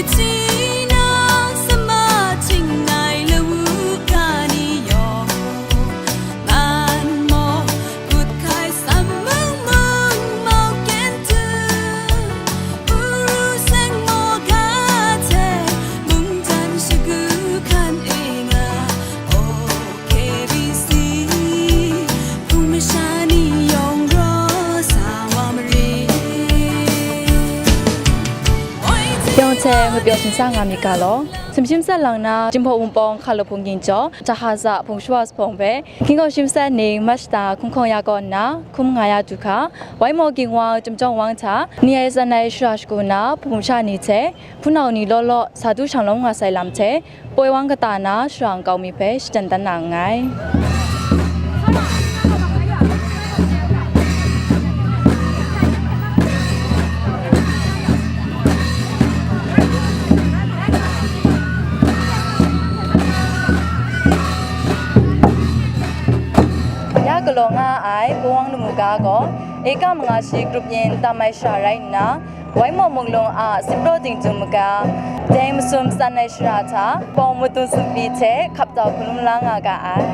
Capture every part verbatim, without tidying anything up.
Tinang sama ting ai lawu ga ni yawng, man maw, kut hkai sam mung mung mau kyen tu, uru seng maw ga hte, mungdan shagu hkan e nga, oh, K B C, hpung masha ni yawng raw sa wa mare. Yawng hte ngwi pyaw hpyi sa nga myit ga law, sumshim tsat lang na, Jinghpaw Wunpawng Hkalup Hpung Ging Jaw, Jahaza Hpung Shawa Zuphpawng hpe, hkying hkau shim tsat ning, March hta hkung hkawng ya kaw nna, hkum nga ya du hkra, Waimaw Ging Wang Chyum Jawng Wang hta, ni ai tsan ai shara shagu na, hpung masha ni hte, hpunau ni law law, sa du shanglawm nga sai lam hte, poi wang kata na, shara nkau mi hpe shatan dan na nngai. Ya galaw nga ai poi wang lamu ga gaw, eka manga shi grup yin tam ai shara rai nna, Waimaw Munglung a Simpraw Dingdung maga, deng masum tsan ai shara hta, pawng madun sumpi hte hkap tau hkalum la nga ga ai.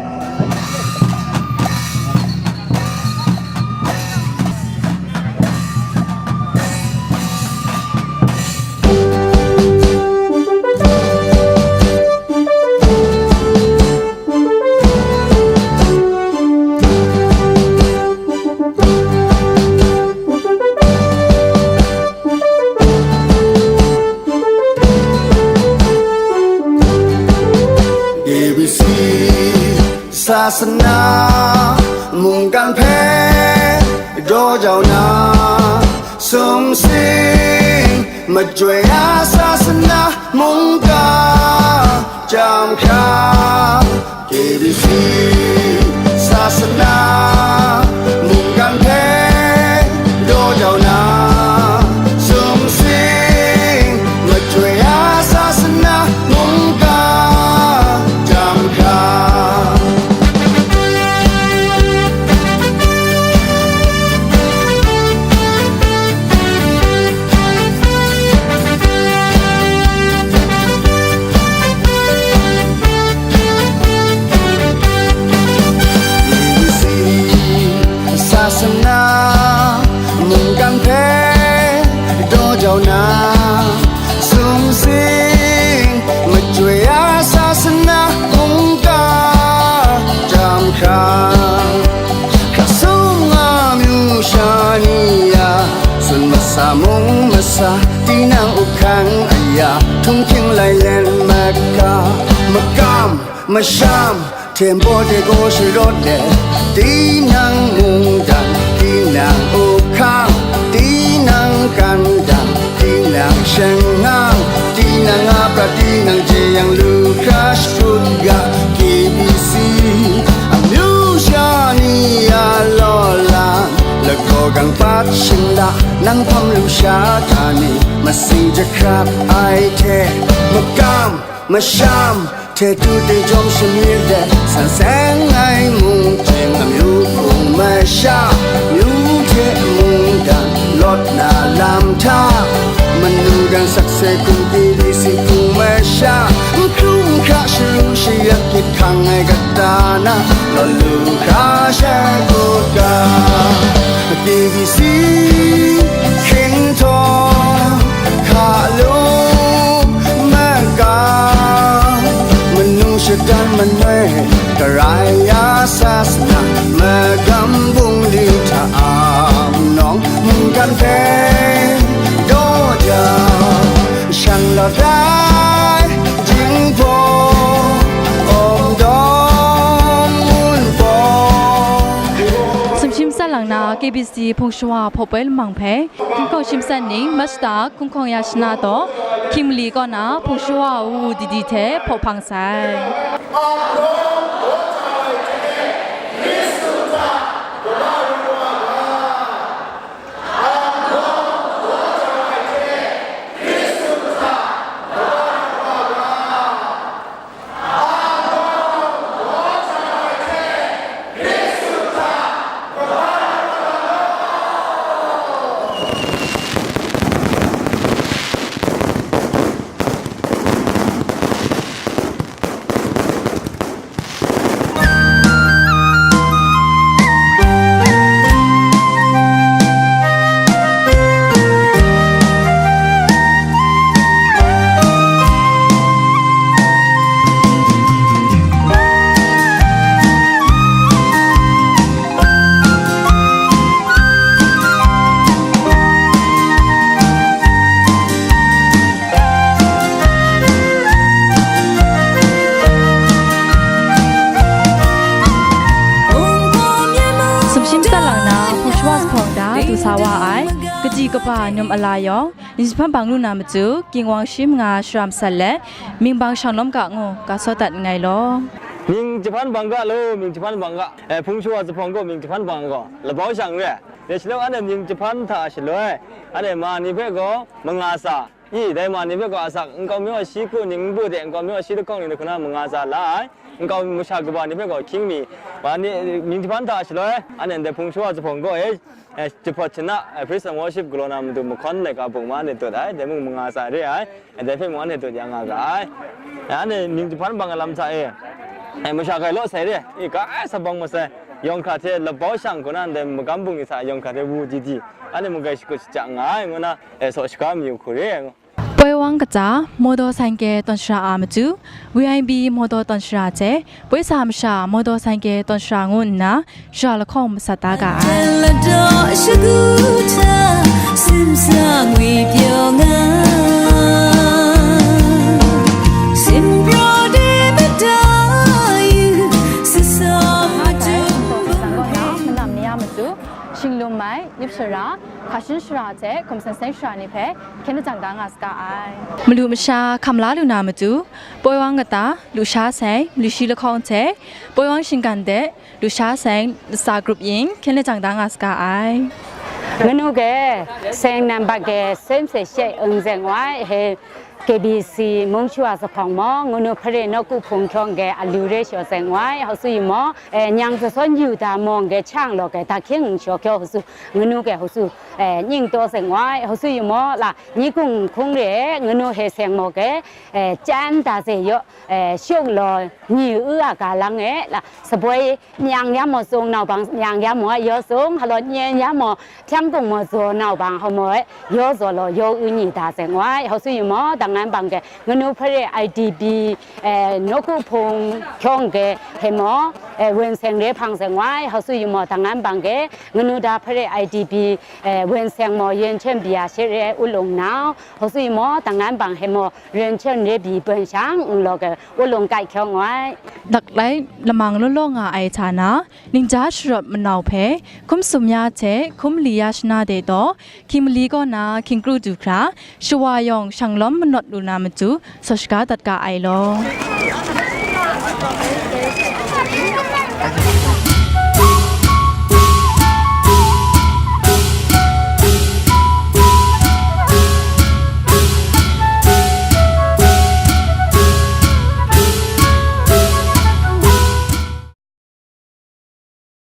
K B C sasana mungkan hpe daw jau na, sumsing majoi a sasana mungkan jam hkra, K B C sasana mungkan hpe daw jau na, sumsing majoi a sasana mungkan jam hkra. Sasana mungkan hpe daw jau na, sumsing majoi a sasana mungkan jam hkra. Hkra sung amyu sha ni a, tsun masa mung masa, tinang up hkang aya, htunghking lailen maka, makam masham, hte baw hte gaw sharawt let, tinang mungdan, tinang up hkang, tinang kan dan, tinang shangang, tinang a prat, tinang jeyang lu hkra shakut ga, K B C amyu sha ni a law lang, lagaw gang pat shingla, nang hpam lusha hta ni, masing jahkrap ai hte, makam masham, hte tu hte jawm shamyit let, san seng ai mung ting amyu hpung masha, myu hte mungdan lawt na lam hta, manu dan sakse hkum K B C hpung masha, n hkru n hkra sharu shayak gyit hkang ai kata na, lawt lu hkra shakut ga, K B C hkinhtawng hka lung maga, manu shadan manoi, Karai ya sasana, magam bungli hta a nawng, mungkan hpe daw jau, shan lawt ai jinghpaw, awng dawng ngun pawng. Sumshim tsat lang na, K B C hpung shawa hpaw poi lamang hpe, hkying hkau shim tsat ning, March hta hkung hkawng ya shana taw, hkying mali kaw na hpung shawa u u di di hte hpaw hpang sai. sa wa ai, kaji kaba num ala yawng, mying jahpan bang lu na matu, ginwang shi manga shara masat let, mying bang shang lawm ga ngu, ga sawt dat nngai law. Mying jahpan bang ga lo, mying jahpan bang ga. Eh, hpung shawa zuphpawng gaw mying jahpan bang gaw, labau shang re. Dai shaloi anhte mying jahpan hta shaloi, anhte ma ni hpe gaw manga sa, i, dai ma ni hpe gaw asak nkau mi wa shi ku ning nbu de, nkau mi wa shi lahkawng ning de hku na manga sa la ai, nkau masha kaba ni hpe gaw hkying mi, ma ni, mying jahpan hta shaloi, anhte ndai hpung shawa zuphpawng gaw e, eh, jahpawt shana, eh, praise and worship galaw na matu mahkawn laika bung ma anhte tut ai, dai mung manga sa re ai, eh, dai hpe mung anhte tut ya nga ga ai. Eh, anhte mying jahpan bang ai lam hta e, eh, masha gai law sai re, i, ga ai sa bang masai, yawng hkra hte labau shang hku na ndai magam bung ni sa yawng hkra hte wu di di, anhte mung gai shakut shaja nga ai, ngu na, eh, saw shaga mayu hku re ai. Poi wang kata, motor cycle tawn shara a matu, V I B motor tawn shara hte, poi sa masha motor cycle tawn shara ngu nna, shara lahkawng masat da ga ai. Manam ni a matu, shinglum mai, yip shara, hka shin shara hte hkum seng seng shara ni hpe hkyen lajang da nga saga ai. Malu masha hkam la lu na matu, poi wang kata, lusha seng, malu shi lahkawng hte, poi wang shinggan de, lusha seng, latsa grup yin, hkyen lajang da nga saga ai. Nganu ge, seng nambat ge, sem se she ung zeng wai, he, K B C mung shawa zuphpawng maw, ngunu hpare nawku hpung hkyawng ge alu re shaw zeng wai, hau su yu maw, eh, nyang zasawn yu da mawng ge chang law ge, da hkying shaw kyaw hau su, ngunu ge hau su, eh, nying taw zeng wai, hau su yu maw, la, nyi kung hkung re, ngunu he seng maw ge, eh, chyan da ze yaw, eh, shuk law, nyi u a ga lang e, la, saboi myang ya maw sung, naubang myang ya maw, yaw sung, halaw nyen ya maw, hpyang kung maw zaw, naubang hau maw, yaw zaw law, yaw u nyi da zeng wai, hau su yu maw, dang ngan bang ge, nganu hpare I D P, eh, nawku hpung hkyawng ge, he maw, eh, wen seng re hpang zeng wai, hau su yu maw, dang ngan bang ge, nganu da hpare I D P, eh, wen seng maw, yen chen bia she re u lung nau, hau su yu maw, dang ngan bang he maw, ren chen re bi bun shang, n law ge, u lung kai hkyawng wai. Daklai lamang law law nga ai hta na, ningja sharawt manau hpe, hkum sum ya hte, hkum li ya shana de taw, hkying mali kaw na hkying kru du hkra, shawa yawng shang lawm manawt lu na matu, saw shaga dat ga ai law.